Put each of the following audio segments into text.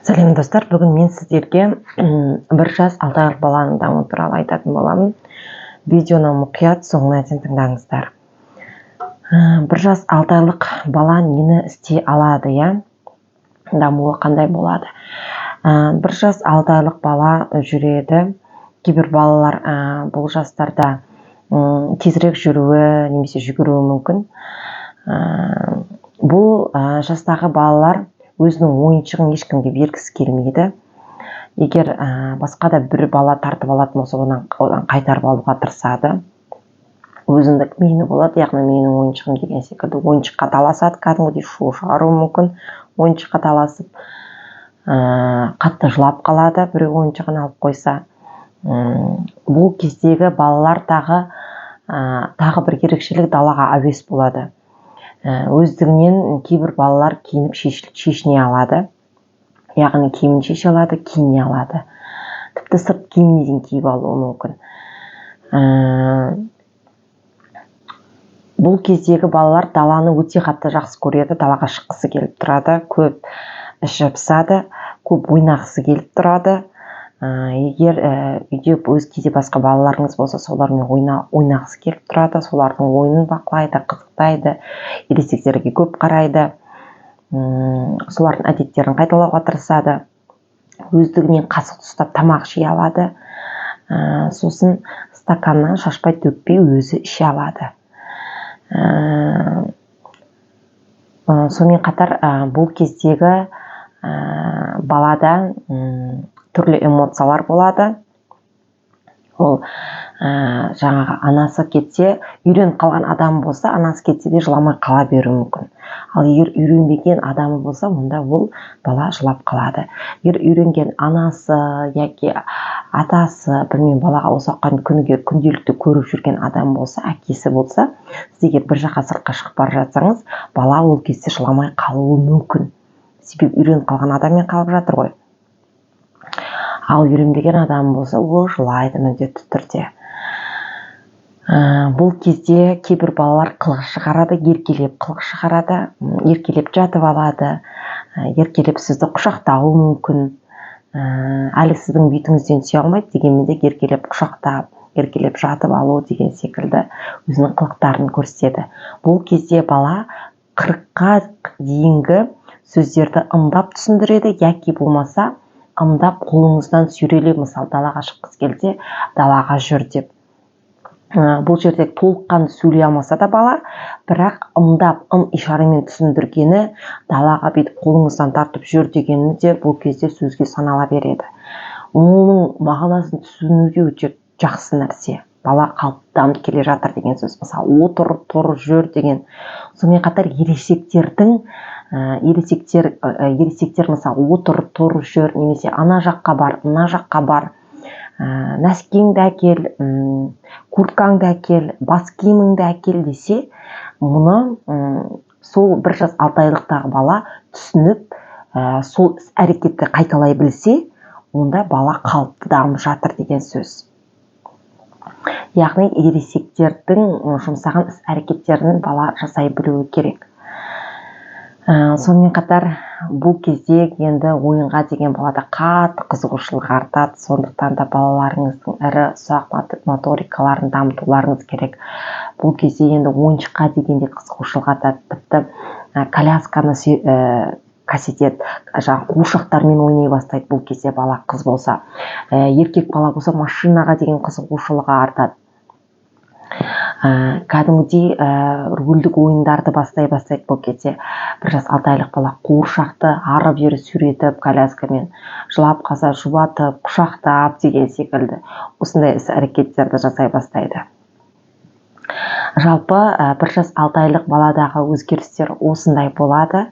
Сәлем, достар! Бүгін мен сіздерге 1 жас 6 айлық баланың дамуы туралы айтатын боламын. Видеоны мұқият соңына дейін тыңдаңыздар. 1 жас 6 айлық бала нені істей алады, иә, дамуы қандай болады? 1 жас 6 айлық бала жүреді. Кейбір балалар бұл жастарда тезірек жүруі немесе жүгіруі мүмкін. Бұл жастағы балалар өзінің ойыншығын ешкімге бергісі келмейді. Егер басқа да бір бала тартып алатын болса, одан қайтарып алуға тырысады. Өзіндік мені болады, яғни менің ойыншығым деген секілді ойыншыққа таласады, кәдімгідей шу шығаруы мүмкін. Ойыншыққа таласып, қатты жылап қалады біреу ойыншығын алып қойса. Бұл кездегі балалар тағы бір ерекшелік: далаға әуес болады. Өздігінен кейбір балалар киініп, шешіне алады, яғни киімін шеше алады, киіне алады, тіпті сырт киіміне дейін киіп алуы мүмкін. Бұл кездегі балалар даланы өте қатты жақсы көреді, далаға шыққысы келіп тұрады, көп іші пысады, көп ойнағысы келіп тұрады. Егер үйде өзге де басқа балаларыңыз болса, солармен ойнағысы келіп тұрады, солардың ойынын бақылайды, қызықтайды, ересектерге көп қарайды, солардың әдеттерін қайталауға тырысады. Өздігінен қасық ұстап тамақ жей алады, сосын стаканнан шашпай, төкпей өзі іше алады. Сонымен қатар бұл кездегі балада түрлі эмоциялар болады. Ол жаңағы анасы кетсе, үйреніп қалған адам болса, анасы кетсе де жыламай қала беруі мүмкін. Ал егер үйренбеген адамы болса, онда ол бала жылап қалады. Егер үйренген анасы яки атасы, білмеймін, балаға осы уақытқа дейін күніге, күнделікті көріп жүрген адам болса, әкесі болса, сіз егер бір жаққа, сыртқа шығып бара жатсаңыз, бала ол кезде жыламай қалуы мүмкін, себебі үйреніп қалған адаммен қалып жатыр ғой. Ал үйренбеген адам болса, ол жылайды міндетті түрде. Бұл кезде кейбір балалар қылық шығарады, еркелеп қылық шығарады, еркелеп жатып алады, еркелеп сізді құшақтауы мүмкін. Әлі сіздің бетіңізден сүйе алмайды, дегенмен де еркелеп құшақтап, еркелеп жатып алу деген секілді өзінің қылықтарын көрсетеді. Бұл кезде бала 40-қа дейінгі сөздерді ымдап түсіндіреді яки болмаса ымдап қолыңыздан сүйрелеп, мысалы, далаға шыққысы келсе, далаға жүр деп. Бұл жерде толыққанды сөйлей алмаса да бала, бірақ ымдап, ым ишарамен түсіндіргені, далаға бүйтіп қолыңыздан тартып жүр дегені де бұл кезде сөзге санала береді. Оның мағынасын түсіну де өте жақсы нәрсе, бала қалыпты дамып келе жатыр деген сөз. Мысалы, отыр, тұр, жүр деген. Сонымен қатар ересектердің ересектер ересектер мысалы, отыр, тұр, жүр немесе ана жаққа бар, мына жаққа бар, носки іңді әкел, курткаңды әкел, бас киіміңді әкел десе, мұны сол 1 жас 6 айлықтағы бала түсініп, сол іс әрекетті қайталай білсе, онда бала қалыпты дамып жатыр деген сөз. Яғни ересектердің жұмсаған іс әрекеттерін бала жасай білуі керек. Сонымен қатар бұл кезде енді ойынға деген балада қатты қызығушылық артады. Сондықтан да балаларыңыздың ірі, ұсақ моторикаларын дамытуларыңыз керек. Бұл кезде енді ойыншыққа деген де қызығушылық артады, тіпті колясканы касетеді, жаңағы қуыршақтармен ойнай бастайды бұл кезде бала қыз болса. Еркек бала болса, машинаға деген қызығушылығы артады, кәдімгідей рөлдік ойындарды бастай бастайды. Бұл кезде 1 жас 6 айлық бала қуыршақты ары бері сүйретіп коляскамен, жылап қалса, жұбатып, құшақтап деген секілді осындай іс әрекеттерді жасай бастайды. Жалпы 1 жас 6 айлық баладағы өзгерістер осындай болады.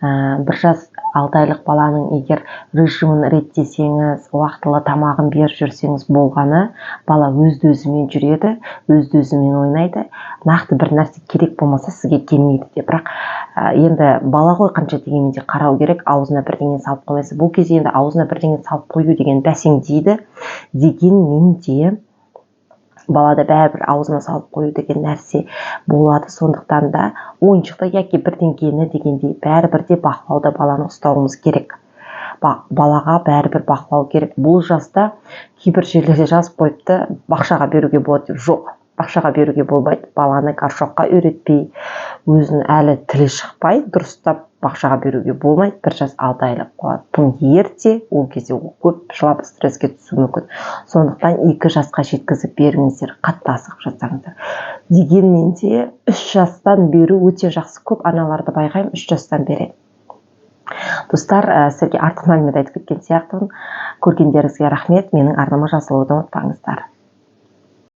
1 жас 6 айлық баланың егер режимін реттесеңіз, уақытылы тамағын беріп жүрсеңіз болғаны, бала өз өзімен жүреді, өз өзімен ойнайды, нақты бір нәрсе керек болмаса, сізге келмейді де. Бірақ енді бала ғой, қанша дегенмен де қарау керек, аузына бірдеңе салып қоймаса. Бұл кезде енді аузына бірдеңе салып қою деген бәсеңдейді, дегенмен де балада бәрібір аузына салып қою деген нәрсе болады. Сондықтан да ойыншықты яки бірдеңкені дегендей, бәрібір де бақылауда баланы ұстауымыз керек. Балаға бәрібір бақылау керек. Бұл жаста кейбір жерлерде жазып қойыпты, бақшаға беруге болады деп. Жоқ, бақшаға беруге болмайды. Баланы горшокқа үйретпей, өзінің әлі тілі шықпай, дұрыстап бақшаға беруге болмайды. 1 жас 6 айлық болады, тым ерте. Ол кезде ол көп жылап, стресске түсуі мүмкін. Сондықтан 2 жасқа жеткізіп беріңіздер, қатты асығып жатсаңыздар. Дегенмен де 3 жастан беру өте жақсы. Көп аналарды байқаймын, 3 жастан береді. Достар, сіздерге артық мәлімет айтып кеткен сияқтымын. Көргендеріңізге рахмет. Менің арнама жазылуды ұмытпаңыздар.